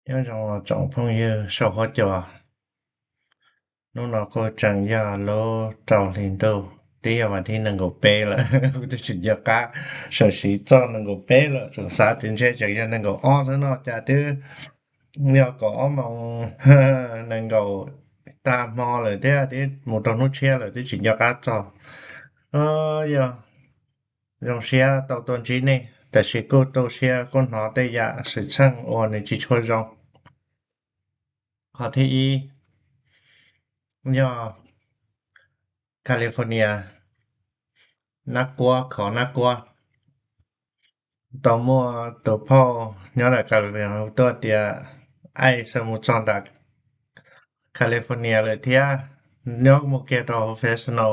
Nyob zoo tsoom phooj ywg saum huab cua, hnub no kuj tseem yog lub rau hli ntuj, twb yog vas thib nees nkaum peb lawm, kuv twb tsis nco qab, sawm siv txog nees nkaum peb lawm, tseem xav tias ntshe tseem yog nees nkaum ob xwb no, cas twb yog kaum ob moos nees nkaum tag hmo lawm thiab, twb mus rau hnub tshiab lawm twb tsis nco qab txog. Yog zoo siab tau tuaj ntsib nej, tab sis kuj tu siab kuj hnov tej yam xwm txheej uas nws tsis tshua zoo. Qhov thib ib yog California, Nab Kuab, khov Nab Kuab, tau muaj tus phauj nyob nram California hu tuaj tias ICE mus txog nram California lawm thiab, nyob mus kiag rau Fresno,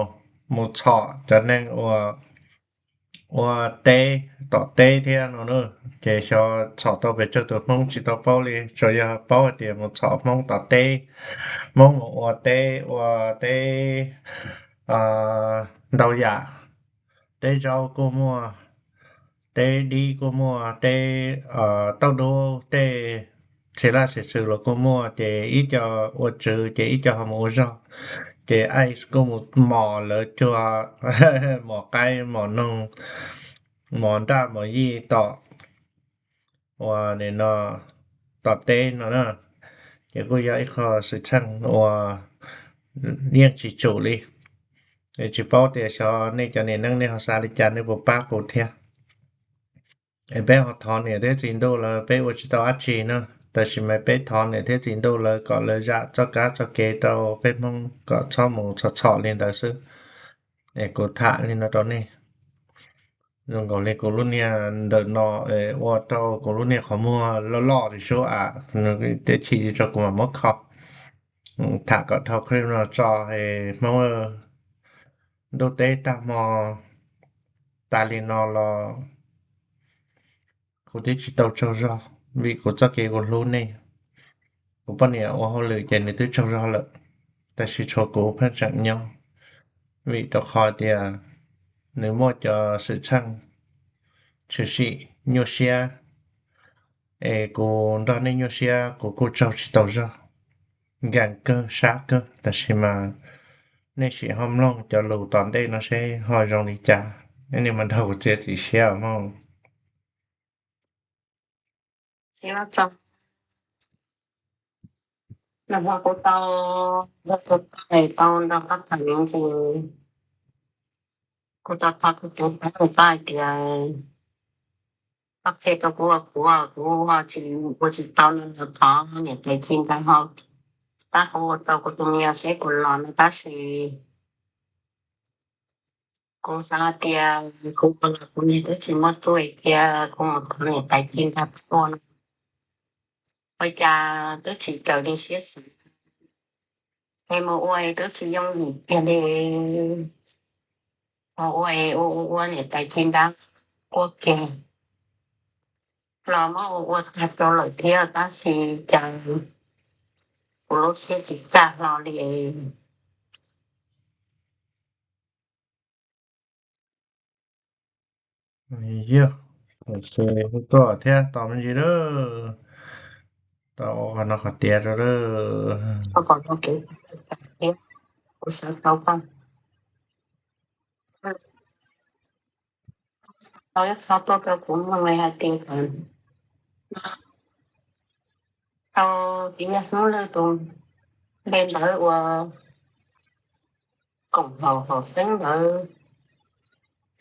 mus txhom cov neeg uas ua teb tom teb thiab no na. Ces xyov txhom tau pes tsawg tus Hmoob tsis tau paub li, tsuas yog paub hais tias mus txhom Hmoob tom teb, Hmoob mus ua teb, ua teb ntau yam, teb zaub kuj muaj, teb dib kuj muaj, teb tauj dub, tej txiv laj xiv xwm los kuj muaj, ces ib co ua tswv ces ib co ho mus ua zog. Ces ICE kuj mus mos lawv cuag mos qaib mos noog, mos nraj mos yij tom ua no, tom teb no na. Ces kuj yog ib qho xwm txheej uas yeej tsis tsum li. Es tsis paub tias xyov nej cov niam neej nej ho xav li cas, nej puas pab kuv thiab. Es peb ho thov niam thiab txiv ntuj lawv, peb ua tsis tau dab tsi na, tab sis mas peb thov niam thiab txiv ntuj lawv kom lawv zam txoj kab txoj kev rau peb Hmoob kom txhob mus txhom txhom li ntawd xwb. Es kuv tham li no rau nej, zoo nkaus li kuv lub niag ntawm no ua rau kuv lub niag qhov muag loj loj li sub a, nws teb chim rau kuv mam muab kho. Tham kom dhau clip no tso, Hmoob, ntuj teb tag hmo tas li no los kuv twb tsis tau tsaug zog, vim kuv txoj kev kuv hlub nej. Kuv poj niam ua hauj lwm ces nws twb tsaug zog lawm, tab sis tshuav kuv pheej tseem nyob, vim rau qhov tias nws muaj cov xwm txheej tshwm sim nyuaj siab, es kuv nrog nej nyuaj siab kuv kuj tsaug tsis tau zog, nkees kawg sab kawg, tab sis mas nej sim ho mloog cov lus tom ntej no seb ho zoo li cas, nej mam nrog kuv txiav txim siab os mog. Tau, tau nrog koj tham ntsis, kuv tau thov kuv tus kheej koj hais tias koj qhia rau kuv, kuv, kuv ho tsis, kuv tsis tau nrog thov niam tais ci ntawd ho, tab kuv ua rau kuv tus me nyuam seb puas los no tab sis kuv xav hais tias kuv ua los kuv niag twb tsis muaj txuj cia, kuv mus thov niam tais ci ntawd ua no, ua cas twb tsis raws li siab xav, es mus ua twb tsis yooj yim kiag li. Ua ua es ua ua ua niam tais ci nrab quaj kiag los muab ua ua tag rau lawm thiab tab sis cas kuv lub siab tsis kaj hlo li. Yog, hu tuaj thiab tos me ntsis lawm, tau qhov no qhov tiav rau lawm. Kuv xav tau koj, tau ib qho tuaj rau kuv mloog li hais tias tau txiv Yaj Hmoob Lwj tus npe ntawd uas koom haum haum xeeb ntawd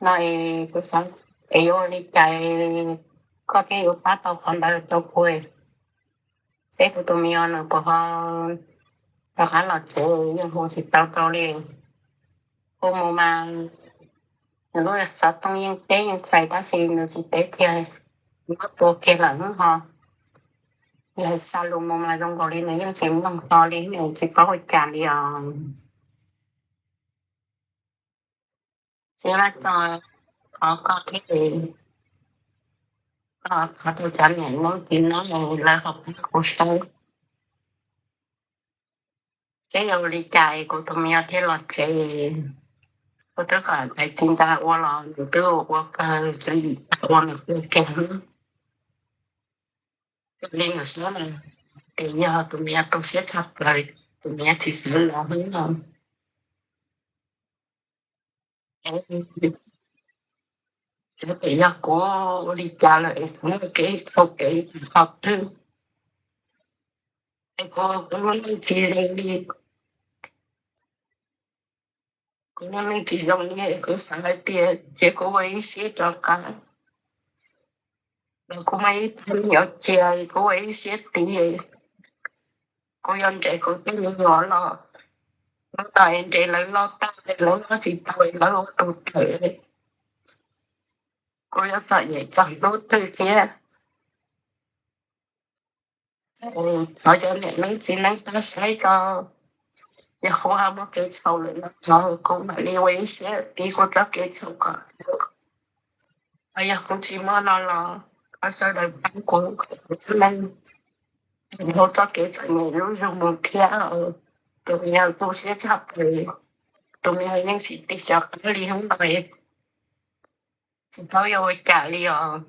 no es kuv xav es yuav ua li cas koj thiaj yuav pab tau qhov ntawd rau kuv, seb kuv tus me nyuam nws puas ho rov qab los tsev, yeej hu tsis tau tau li. Hu mus mas nws lub xov tooj yeej teb yeej txais tab sis nws tsis teb kiag, muab tua kiag lawm hnub ho. Yog xa lus mus mas zoo nkaus li nws yeej tsis mloog hlo li, nws tsis paub ua cas li os. Txiv Laj Cos, thov koj thiab, koj thov rau cov niam Hmoob tim no lawv ho pab kuv saib seb yuav ua li cas kuv tus me nyuam thiaj los tsev. Kuv twb kom tais ci nra ua los nws twb ua kawg, tseem ua nws ua kiag li nws xwb na. Ces yog tus me nyuam tu siab tshaj plaws, tus me nyuam tsis xav los heev no. Ces yog kuv ua li cas lawm es kuv muaj kev tau kev qhov twg, es kuv, kuv lub neej tsis zoo li, kuv lub neej tsis zoo li kuv xav hais tias ces kuv ua ib siab rov qab, los kuv muaj ib tug me nyuam cia, kuv ua ib siab tiv, kuv yuav nres kuv tej me nyuam los, hnub no nres lawv loj tag, lawv loj tsis tau, lawv ua tus tawm, kuv yuav txom nyem txog hnub twg thiab. Thov cov niam leej txiv neej pab saib tso, yog kuv ho muaj kev txhaum lawm no tso, kuv mam li ua ib siab tiv kuv txoj kev txhaum kom, ho yog kuv tsis muaj no los thov sawv daws pab kuv, kuv txoj neej hauv txoj kev txom nyem lub zog mus thiab. Tus me nyuam tu siab tshaj plaws, tus me nyuam yeej tsis tig rov qab li hnub no, tsis paub yuav ua cas li os.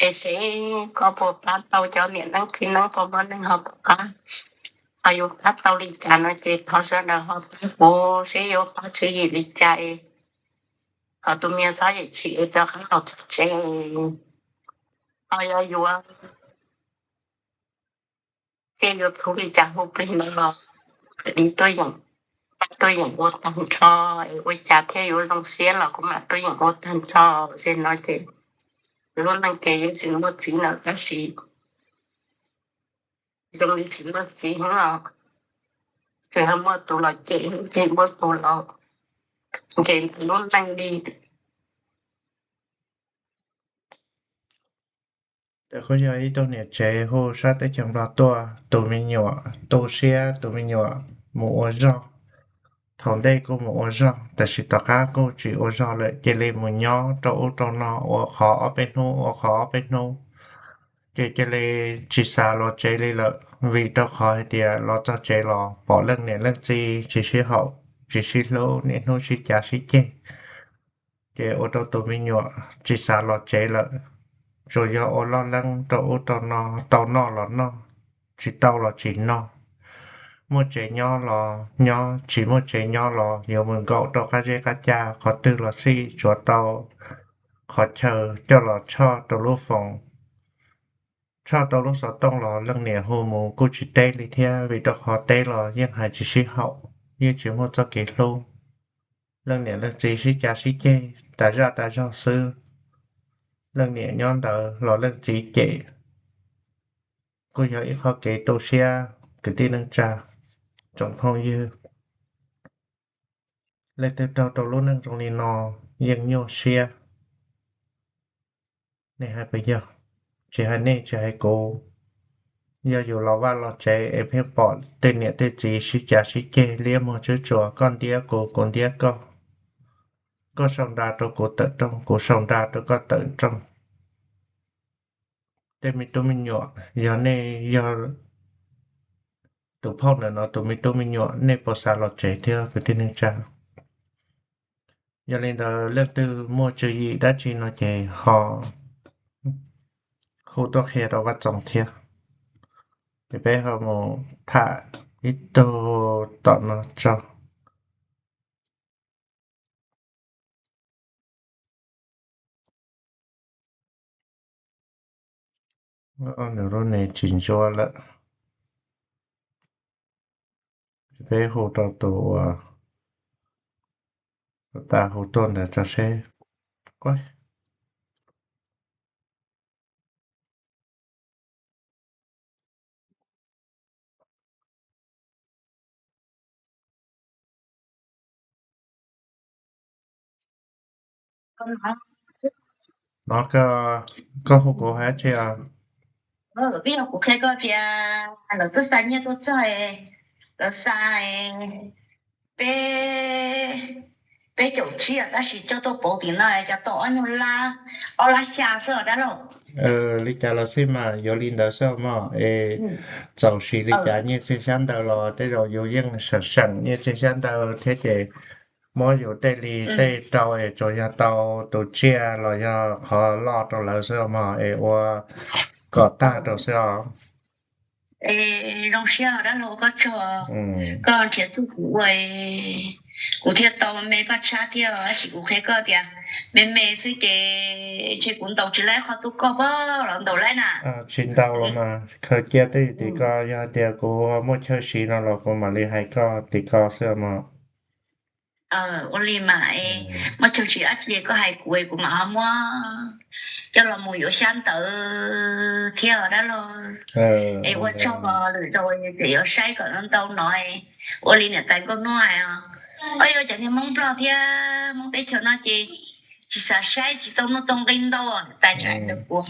Es seb koj puas pab tau, cov niam leej txiv neej puas muaj neeg ho pab, ho yuav pab tau li cas no ces thov sawv daws ho pab kuv seb yuav pab tswv yim li cas es kom tus me nyuam txhob yam chim es rov qab los txog tsev, ho yog yuav thiaj yuav thub li cas hu plig no los, tuaj yeem, tuaj yeem ua tag nrho, es ua cas thiaj yuav zoo siab los kuv mam tuaj yeem ua tag nrho. Ces no ces lub neej ces yeej tsis muaj txiv no tab sis zoo li tsis muaj txiv heev os, ces ho muaj tus los cem, ces muaj tus los, ces lub neej li. Ces kuj yog ib tug niam tsev hu sab teb chaws Nplog tuaj, tus me nyuam tu siab, tus me nyuam mus ua zog, thaum ntej kuj mus ua zog, tab sis tom qab kuj tsis ua zog lawm, cia li mus nyob rau ub rau no ua qhov ob peb hnub, ua qhov ob peb hnub, ces cia li tsis xav los tsev li lawm, vim rau qhov hais tias los txog tsev los pom leej niam leej txiv tsis sib haum, tsis sib hlub, niaj hnub sib cav sib ceg. Ces ua rau tus me nyuam tsis xav los tsev lawm, tsuas yog ua loj leeb rau ub rau no, tau noj los noj, tsis tau los tsis noj. Muaj tsev nyob los nyob, tsis muaj tsev nyob los yuav mus nkaum rau qab zeb qab cag, qhov twg los xij tsuav tau, qhov chaw coj los tshoj rau lub foos, tshoj tau lub xov tooj los leej niam hu mus kuj tsis teb li thiab, vim rau qhov teb los yeej hais tsis sib haum, yeej tsis muaj txoj kev hlub. Leej niam leej txiv sib cav sib ceg tas zaj tas zog xwb. Leej niam nyob ntawd los leej txiv cem, kuj yog ib qho kev tu siab kwv tij neej tsa, tsoom phooj ywg. Leej twg raug rau lub neej zoo li no yeej nyuaj siab. Nej hais puas yog? Tsis hais nej tsis hais kuv, yog yus los vaj los tsev es pheej pom tej niam tej txiv sib cav sib ceg liab muag tswb tsuas, koj ntiab kuv, kuv ntiab koj, koj sau nra rau kuv tawm rooj, kuv sau nra rau koj tawm rooj. Tej me tub me nyuam, yog nej yog tus phauj ntawm no tus me tub me nyuam, nej puas xav los tsev thiab kwv tij neej tsa? Yog li ntawd leej twg muaj tswv yim dab tsi no ces ho hu tuaj qhia rau Vaj Txoos thiab. Ces peb ho mus tham ib tug tom no tso. Nws lub nws tsis ntsuab lawm. Peb hu rau tus uas tas hu tuaj ntawd tso seb. No koj hu kuv hais tsi os? Twb yog kuv qhia koj tias lawv twb xa nyiaj tuaj txog, lawv xa peb, peb caum tsib tab sis coj tuaj pauv tim no cas tau ob nyuag lab, ob lab xya xwb os dab laug. Li cas los xij mas yuav li ntawd xwb mog es, txaus sis li cas nyiaj txiag xyab ntawv los tej zaum yus yeej seem seem nyiaj txiag xyab ntawv thiab ces muab yus tej li tej rau es tsuas yog tau tus tsiaj los yog qhov loj rau lawv xwb mog es ua kom tag rau xwb os. Es zoo siab dab laug, koj tsaug, koj nrhiav txuj kuv ua, kuv thiaj tau me paj tshab thiab. Tab sis kuv qhia koj tias me me xwb ces ntshe kuv ntaus tsis laib qhov tuaj koj pob los ntaus laib na. Tsis ntaus los mas khaws cia twj ywm tim koj, yog tias kuv muaj chaw siv no los kuv mam li hais koj tim koj xwb mog. Ua li mas, muaj chaw siv dab tsi koj hais kuv, kuv mam ho muab coj los mus yuav xyab ntawv thiab dab laug. Es ua tsaug os, lwm zaus tseem yuav saib kom ntau no. Ua li niam tais Nkauj Hnub hais os, ob yuav cov niag Hmoob Nplog thiab Hmoob teb chaws no ces tsis xav saib, tsis tau nuj tau nqi ntau, niam tais tseem hais ntawd kuv.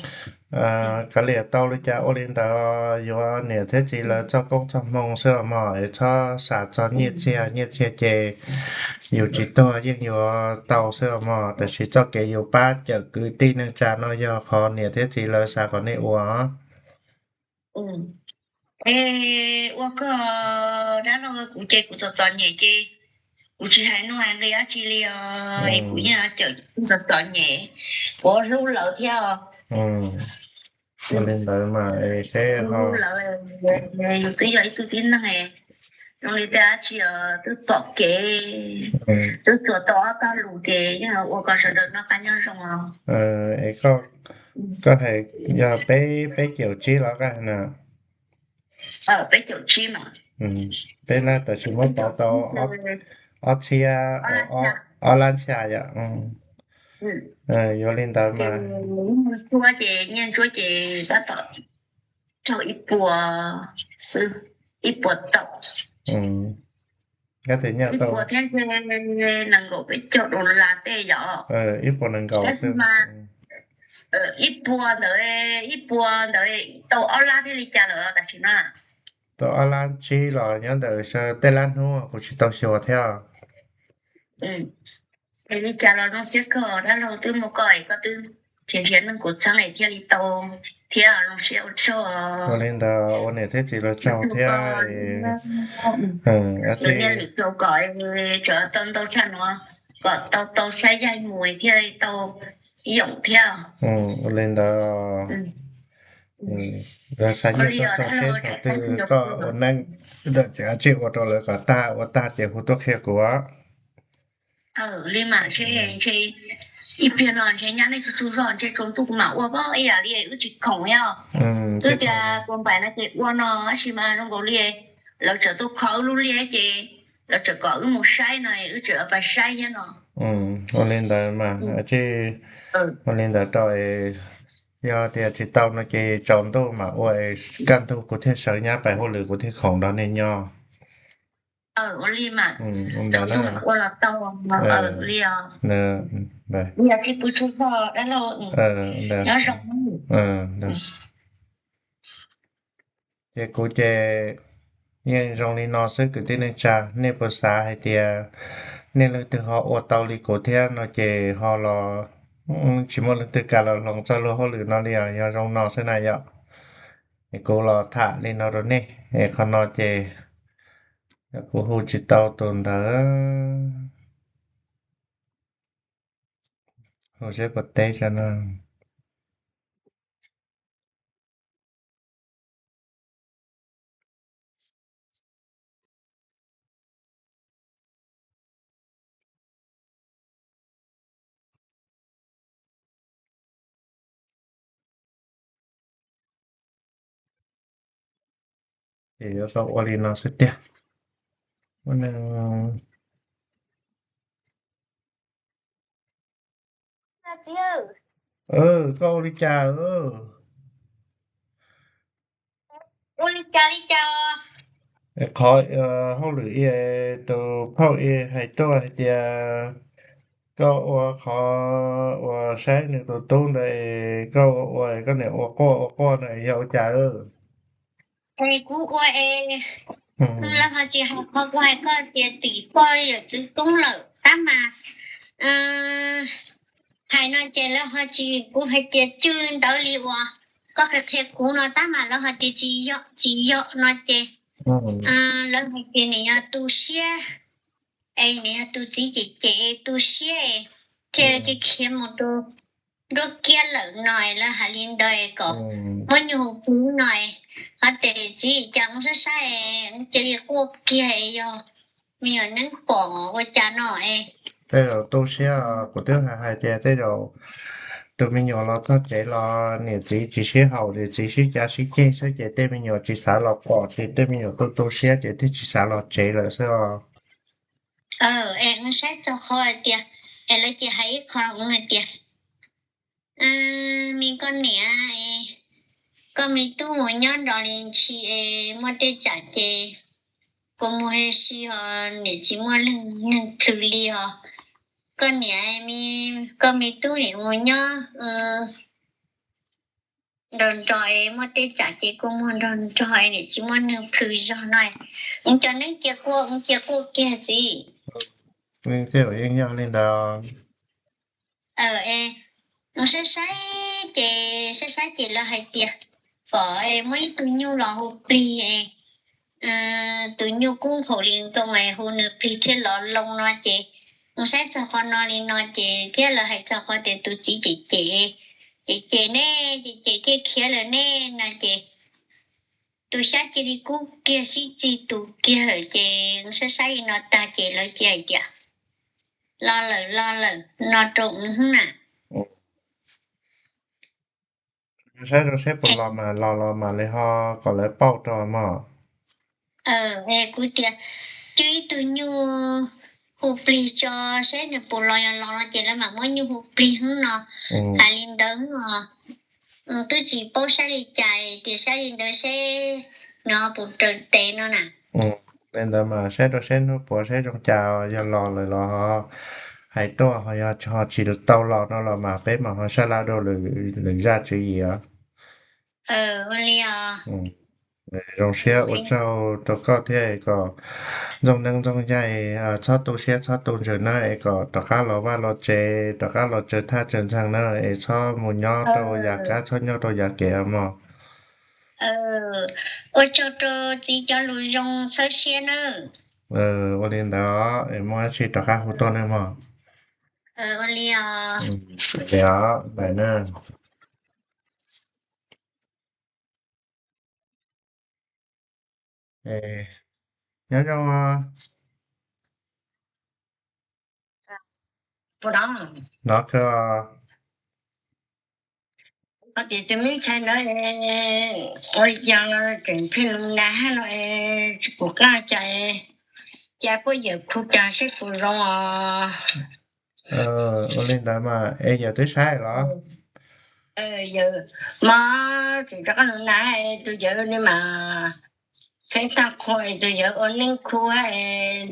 Kav liam, tau li cas ua li ntawd, yuav niam thiab txiv lawv txoj koob txoj hmoo xwb mog, es txhob xav txog nyiaj txiag, nyiaj txiag ces yus tsis tuag yeej yuav tau xwb mog, tiam sis txoj kev yus pab cawm kwv tij neej tsa no yog qhov niam thiab txiv lawv xav kom nej ua. Es ua koj dab laug, kuv ces kuv txom txom nyem ces kuv tsis hais nuj hais nqi dab tsi li os, es kuv yeej cawm txom txom nyem, kuv hlub lawv thiab. Ua li ntawd mas seb hlub lawv, yus twb yog ib tug tib neeg, zoo li tej dab tsi os twb pom kev, twb txuas tau ob peb lus ces yeej ua kom sawv daws noj qab nyob zoo os. Es koj hais yog peb, peb caum tsib los koj hais na? Peb caum tsib mas. Peb lab tam sim muab pauv tau ob txhiab, ob lab xya yom. Yuav li ntawd mas. Ntsuab ces nyiaj ntsuab ces tab tom raug ib puas xwb, ib puas tau. Ib puas thiab nees nkaum peb caug dollar tej yom. Ib puas nees nkaum xwb. Ib puas ntawd, ib puas ntawd tau ob lab thiaj li cas lawm tam sim no? Tau ob lab tsib los nyob ntawm tej lab hnub kuv tsis tau xyuas thiab. Es li cas los zoo siab kawg dab laug, twb muaj koj es koj twb nrhiav nrhiav neeg kuv txheeb es thiaj li tau thiab, zoo siab ua tsaug. Ua li ntawd ua niam thiab txiv lawv tsaug thiab. Niam lwm tau kom tseem tau ntau tshaj no, kom tau tau saib yaig mus thiaj li tau yoom thiab. Ua li ntawd, lawv xav yuav txog txog seb thaum twg koj ua neeb, ces ua rau lawv kom tag, ua tag ces hu tuaj qhia kuv. Li mas ntshe, ntshe ib pliag no ntshe nyab nej tsuj tsuj zog ntshe tsaus ntuj kuv mam ua pab ib yam li wb tsis khoom thiab. Twb tias kuv npaim no ces ua no tab sis mas zoo nkaus li lawv tseem tuaj kho wb lub liaj ces lawv tseem kom wb mus saib no, wb tseem pais saib thiab no. Ua li ntawd mas, ua li ntawd rau, yog tias tsis tau no ces tsaus ntuj mam ua, kaj ntug kuv thiaj sawv nyab pais hauj lwm, kuv thiaj khoom nrog nej nyob. Ua li mas, tsaus ntuj mam ua los tau li os. Yog tsis pw tsaug zog dab laug, nyob zoo. Ces kuv ces yeej zoo li no xwb kwv tij neej tsa, nej puas xav hais tias nej leej twg ho ua tau li kuv thiab no ces ho los, tsis muaj leej twg kam los hloov txoj luag hauj lwm no li os, yog zoo no xwb na yom. Es kuv los tham li no rau nej, es qhov no ces kuv hu tsis tau tus ntawd, hu seb puas teb tso na. Ces yuav tau ua li no xwb tiag. Koj ua li cas? Qhov hauj lwm ib, tus phauj ib hais tuaj hais tias koj ua qhov uas saib nws tus tub ntawd, koj ua ua koj niam ua quaj ua quaj na, yog ua cas? Es kuv ua es, lawv ho tsis hais qhov kuv hais koj tias tim poj yawm txwv tub lawm tab mas, hais no ces lawv ho tsis, kuv hais tias tswj ntawd li uas koj qhia qhia kuv no tab mas lawv ho tias tsis yog, tsis yog no ces lawv hais tias nws yog tu siab, es nws yog tus txiv cem cem tu siab, thiaj khiav mus rau nruab kiab lawm no lawv hais li ntawd kom muab nyuj hu plig no. Ho tes txiv cas saib saib cia li quaj kiag yog me nyuam neeb pom ua cas no es. Tej zaum tu siab, kuv twb hais hais tias tej zaum tus me nyuam los txog tsev los niam txiv tsis sib haum, niam txiv sib cav sib ceg xwb ces tej me nyuam tsis xav los pom ces tej me nyuam tu tu siab ces thiaj tsis xav los tsev lawm xwb os. Es saib txog qhov hais tias, es lawv cia hais ib qho hais tias me koj niam, koj me tub mus nyob nrog li ntshis es muaj tej tsam ces kua muag he si ho niam tsis muaj neeg plhws li ho. Koj niam, koj me tub niam mus nyob nrog nrog es muaj tej tsam ces kua muag nrog nrog es niam tsis muaj neeg plhws zog no. Cov neeb cia quaj, cia quaj kiag txiv. Yeej yog li ntawd. Saib saib ces, saib saib ces lawv hais tias kom muab ib tug nyuj los hu plig, tus nyuj kub nqhaus li ntoo es hu nws plig thiaj los loo no ces, saib txog qhov no li no ces thiab lawv hais txog qhov tias tus txiv cem cem, cem cem ne, cem cem thiaj khiav lawm ne no ces tus xyab cia li kub kiag sib txig tus kiag lawm ces saib saib li no tag ces lawv cia hais tias los lawm los lawm no rau ub na. Saib rau seb puas los mas, los los mam li ho kom lawv pauj rau mog. Kuv tias, coj ib tug nyuj hu plig tso seb nws puas los, yog los no ces lawv mam muab nyuj hu plig hnub no. Hais li ntawd no, twb tsis paub saib li cas tias saib li ntawd seb nws ho puas raws tes no na. Li ntawd mas saib rau seb hnub puas, saib zoo cas yog los lawm los hais tuaj, ho yog ho tsis tau los no los mas peb mam ho sab laj dua lwm zaj tswv yim os. Zoo siab ua tsaug rau koj thiab, kom ntxooj neeb ntxooj yaig, txhob tu siab txhob tu ntsws na, es kom rov qab los vaj los tsev, rov qab los tsaws thaj tsaws ntxeeg na, es txhob mus nyob rau yav kab, txhob nyob rau yav kev mog. Ua tsaug rau txiv cov lus zoo txhawb siab nawb. Ua li ntawd, muaj dab tsi rov qab hu tuaj nawb mog. Ua li os. Li os, bye na. Nyob zoo. Hnov kawg. Ho tias tus me ntxhais ntawd ua li cas los tseem pheej lus nas hab no, tsis pom qab cas, cas puab yawm khu tas seb puas zoo os. Ua li ntawd mas es yawm twb saib los? Yawm mas tseem rov qab lus nas, tus yawm ne mas kheev tag qhua es tus yawm ua neeb khu hab,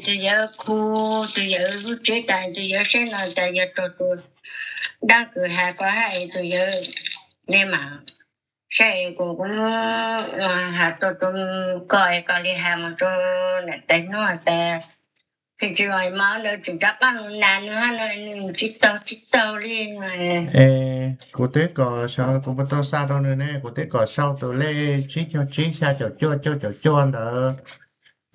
tus yawm khu, tus yawm lub tsev tas, tus yawm saib no tas yog rau tus dab kws has ko hab, tus yawm ne mas saib kuv, kuv has rau tus ko es koj li has mus rau nam tais hnub has tas, pheej tsis los mas ntawd tseem rov qab lus nas nws hab no, nws tsis taug tsis taug li. Es kuv twb kom xyov kuv puas tau xa rau nws ne, kuv twb kom sau tus lej tsib caug tsib xya caum cuaj cuaj caum cuaj ntawd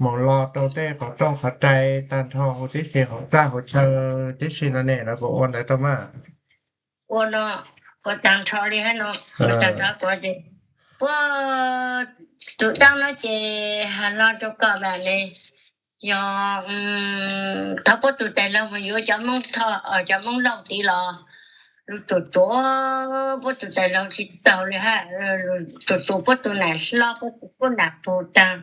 mus los rau tej qhov rooj qhov rais tag nrho huv tib si, hauv txaj hauv chaw tib si no ne, lawv puas ua ntawd rau mas? Ua no, ua tag nrho li hab no, ua tag nrho kuv ces, puab tus dab no ces has lo rau koj mas ne, yog thov puab tus tais laug mus yuav cov Moob Thoj, cov Moob Lauj tid los lug tsuam tsuam puab tus tais laug tsis taug li hab, tsuam tsuam puab tus nam hlob, puab tus puab nam pug taag,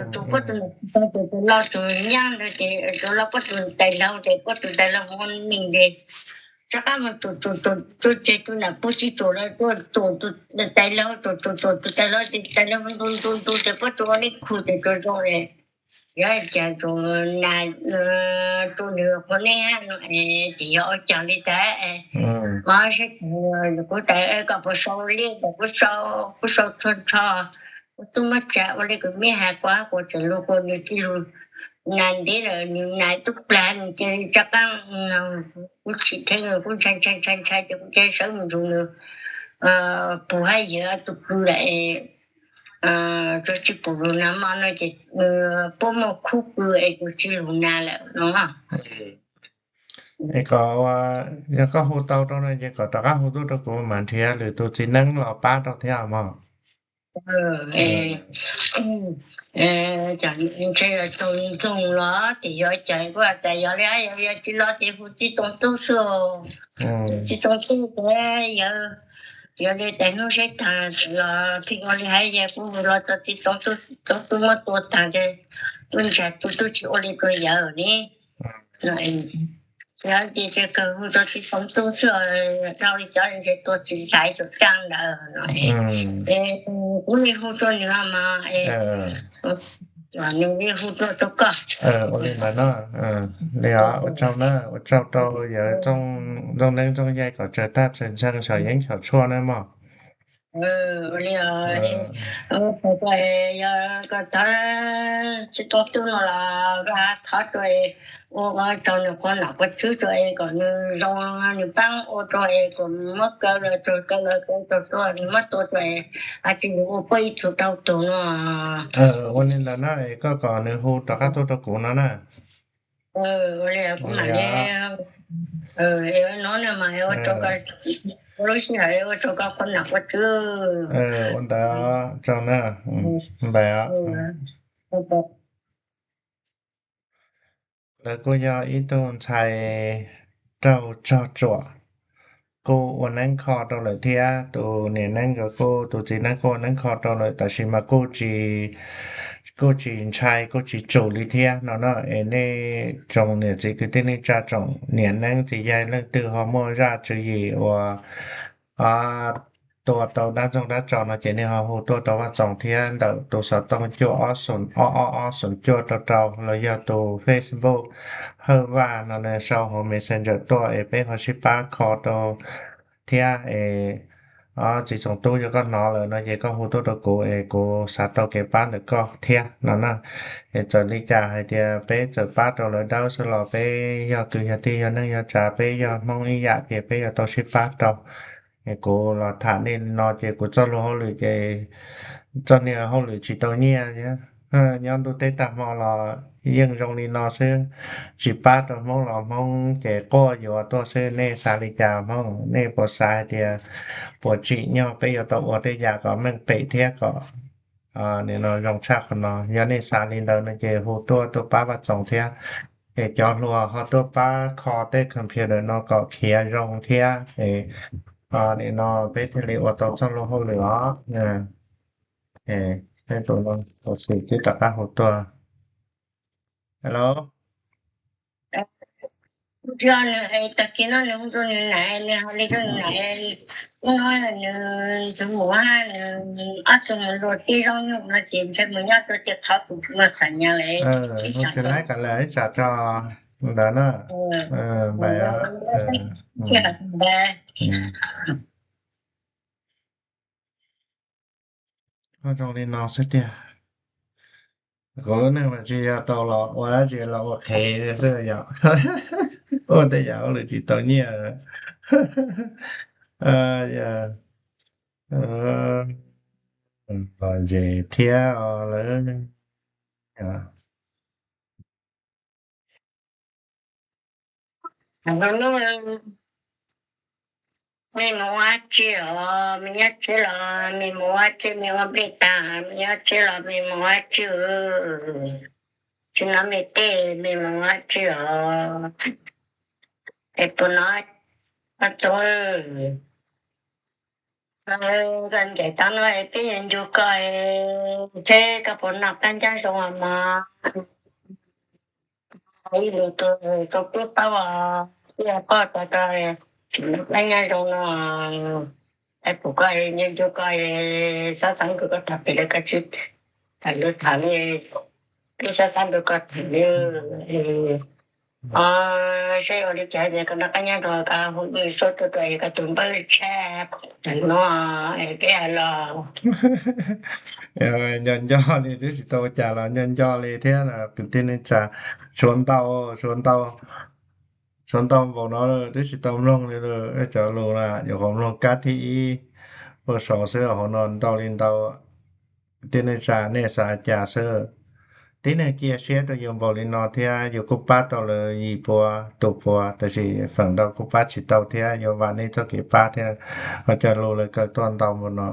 tsuam tsuam puab tus nam pug taag, tus los tus nyab ntawd ces tsuam los puab tus tais laug ces puab tus tais laug ua neeg ces rov qab mus tsuam tsuam tsuam tseg tus nam pug tsis tsuam lawm, tsuam tus tais laug, tsuam tsuam tsuam tus tais laug ces tais laug ntu ntu ntu ces puab tsuam ua neeb khu ces tsuas zoo es yog cas tsuas nas tsuas nws qhua neeb hab no es ces yog ua cas li tas. Mas saib kuv tas koj puas sau li tas kuv sau, kuv sau txhua nrho, kuv tub muab tsa ua li kuv meb has kuv, kuv tseem lug kuas nws tsis lug nas ntev lawm, nws nas tub plag nws cia li rov qab, kuv tsim dheev nws, kuv ntshai ntshai ntshai ntshai ces kuv cia li sawv mus nrug nws pug hab yawm tus kwv lawm. Tsuas tsis pum lug nas mog no ces puab muaj khub pw es tsuas tsis lug nas lawm no. Es kom, yog koj hu tau rau no ces kom rov qab hu tuaj rau kuv mam nrhiav lwm tus txiv neeb los pab rau thiab mog. Cov ntshe yog tsoom ntxoog los tim yog caiv kuj tas yog li, yog tsis los ces hu txiv Txoov Tub xwb. Txiv Txoov Tub ces yog, yog li tes hnub seb tag los pheej ua li hais, yog kuv hu los rau txiv Txoov Tub, txiv Txoov Tub muab tua tag ces kuv ntshe kuv twb tsis ua li rau yawg ne. Yog ces tsis kawg hu rau txiv Txoov Tub xwb, dhau li cov ntshe tua txiv Xaiv tus raj ntawd no. Es kuv li hu rau nws mas, nws li hu rau rau koj. Ua li ntawd no, li os, ua tsaug na, ua tsaug rau yawg Ntxooj Neeb Ntxooj Yaig kom tsawg tag tsawg ntxhee xyom yeeb xyom tshuaj na mog. Ua li, yog koj thov txiv Txoov Tub no los koj thov rau, ua tsaug nws qhuas nom qhuas tswv rau es kom nws zoo, nws pab ua rau es kom muab kaw los txog, kaw los txog, txog tuaj nws muab tua rau es hais tias nws ua poj ib tug rau tug no. Ua li ntawd na, es koj kom nws hu rov qab tuaj rau kuv no na. Ua li kuv mam li, no na mas ua rau koj, lub sij hawm ua rau koj qhuas nom qhuas tswv. Ua ntawd tsaug na, npais os. Lawv kuj yog ib tug ntxhais raug tsog tsuam, kuj ua neeb kho rau lawm thiab. Tus niam neeb nkawd kuj, tus txiv neeb kuj ua neeb kho rau lawm, tab sis mas kuj tsis, kuj tsis ntshai, kuj tsis tsum li thiab no na. Es nej tsoom niam txiv kwv tij neej tsa, tsoom niam neeb txiv yaig leej twg ho muaj zaj tswv yim uas tua tau dab ntxoog dab tso no ces nej ho hu tuaj rau Vaj Txoos thiab ntawm tus xov tooj cuaj ob xoom ob ob ob xoom cuaj rau rau los yog tus Facebook Hawj Vaj no na, sau hauv Messenger tuaj es peb ho sib pab kho rau thiab. Es txiv Txoov Tub yog koj hnov lawm no ces koj hu tuaj rau kuv es kuv xav tau kev pab ntawm koj thiab no na. Es txawm li cas hais tias peb txawm pab rau lawv dawb xwb los peb yog kwv yog tij yog neej yog tsav, peb yog Hmoob ib yam ces peb yuav tau sib pab rau. Es kuv los tham nej no ces kuv txoj luag hauj lwm ces txoj niag hauj lwm tsis tau nyiaj, nyob ntuj teb tag hmo los yeej zoo li no xwb. Tsis pab rau Hmoob los Hmoob ces quaj yuav tuaj xwb. Nej xav li cas Hmoob? Nej puas xav hais tias puas tsim nyog peb yuav tau ua tej yam kom meej pem thiab kom nim no zoo tshaj qhov no? Yog nej xav li ntawd no ces hu tuaj, tuaj pab Vaj Txoos thiab. Es cov hluas ho tuaj pab kho tej computer no kom khiav zoo thiab. Es nim no peb thiaj li ua tau txoj luag hauj lwm os. Peb tus no, tus xwm tib rov qab hu tuaj. Hello. Tag kis no nws hu rau nws niam, nws hais li rau nws niam, hnub no nws tus muam, nws ob tug mus luag tib zaub nyuj no ces ntshe mus nyob rau tim qhov tus mus xam nyas lawm. Ib tsam tso ntawd na. Npais. Zoo li no xwb tiag. Kuv lub neej mas tsis yog tau los ua dab tsi los ua qhev xwb yom. Ua tej yam ua lawm tsis tau nyiaj. Los ntses thiab os lawv. Mej mus ua dab tsi os? Mej nyob tsev los mej mus ua dab tsi? Mej ua nplej tag mej nyob tsev los mej mus ua dab tsi? Tsis hnov mej teb mej mus ua dab tsi os? Es puas hnov Vaj Txoos? Koj ncaim tau no es peb yuav ncu koj, seb koj puas noj qab nyob zoo mog. Ib lus tus rau peb paub, peb paub tau tsis noj qab nyob zoo no. Es pum koj ncu koj, xav xav ncu koj tag pem lawv koj tsis tham lus tham li, peb xav xav ncu koj tham li. Seb ua li cas koj noj qab nyob zoo, koj hu xub tuaj tuaj es koj tus npawb tshaj no es peb hais los. Nco nco li twb tsis tau ua cas los nco nco li thiab kwv tij neej tsa. Suav ntau, suav ntau, suav ntau npaum no twb tsis tau mloog li. Cov lus na yuav qhov mloog kab thib ib puag saud xwb, hauv no ntau li ntau. Kwv tij neej tsa nej xav cas xwb? Tib neeg cia siab rau yus npaum li no thiab yus kuj pab tau lawv yim puas tus puas, tab sis feem ntau kuj pab tsis tau thiab yuav vam nej txoj kev pab thiab, ho cov lus lawv kaw tuaj ntau npaum no.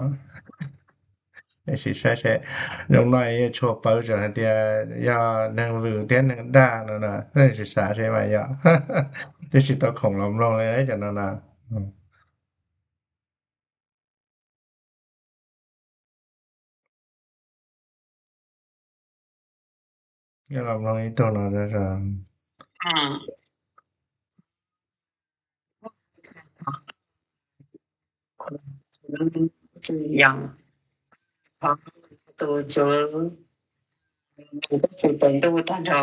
Sim saib seb, zoo no yuav tshuav pawv tseem hais tias yog neeg vwm thiab neeg dag no na, sim xav seb mas yog, twb tsis tau khoom los mloog li cov no na. Los mloog ib tug no. Tus tswv, tus txiv tes ntuj tag nrho,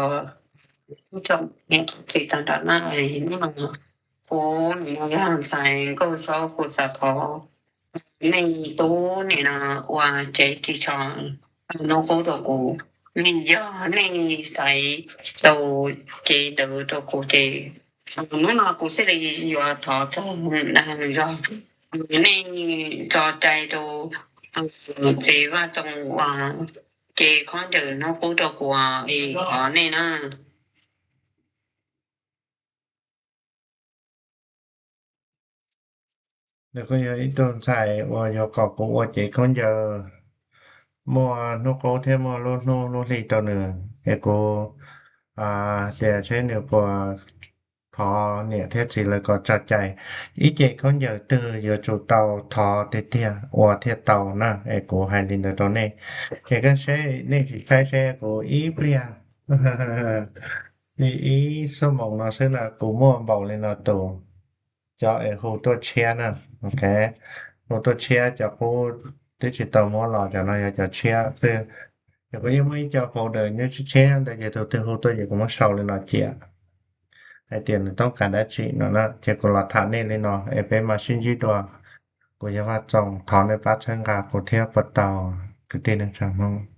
tsoom niam txiv tag nrho na, hnub no kuv nim no yog ntxhais Nkauj Saub, kuv xav thov nej tub nim no ua tsev ris tsho hnub qub rau kuv, vim yog nej xaiv tau cev ntawd rau kuv ces hnub no kuv thiaj li yuav thov txog zog nej tso cai rau txiv Vaj Txoos uas cev khaub ncaws hnub qub rau kuv, thov nej na. Nws kuj yog ib tug ntxhais uas yuav kom kuv ua cev khaub ncaws muaj hnub qub thiab muaj lub hnub lub hli rau nws, es kuv tias seb nws puas thov niam thiab txiv lawv kom tso cai. Ib cev khaub ncaws twg yuav tsum tau thov tiag tiag ua thiaj tau na, es kuv hais li ntawd rau nej. Ces koj seb nej sim saib seb kuv ib pliag, ib xuab moos no xwb na kuv muaj npaum li no tus. Cov es hu tuaj tshiab na, hu tuaj tshiab, cov qub twb tsis tau muab los, cov no yog cov tshiab xwb. Ces kuv yeej muaj ib co folder nyob tshiab tshiab ntawd ces tus twg hu tuaj ces kuv muab sau li no cia hais tias nws toob kas dab tsi no na. Ces kuv los tham nej li no es peb mam sib ntsib dua. Kuv yog Vaj Txoos, thov nej pab txhawb nqa kuv thiab puas tau, kwv tij neej tsa Hmoob.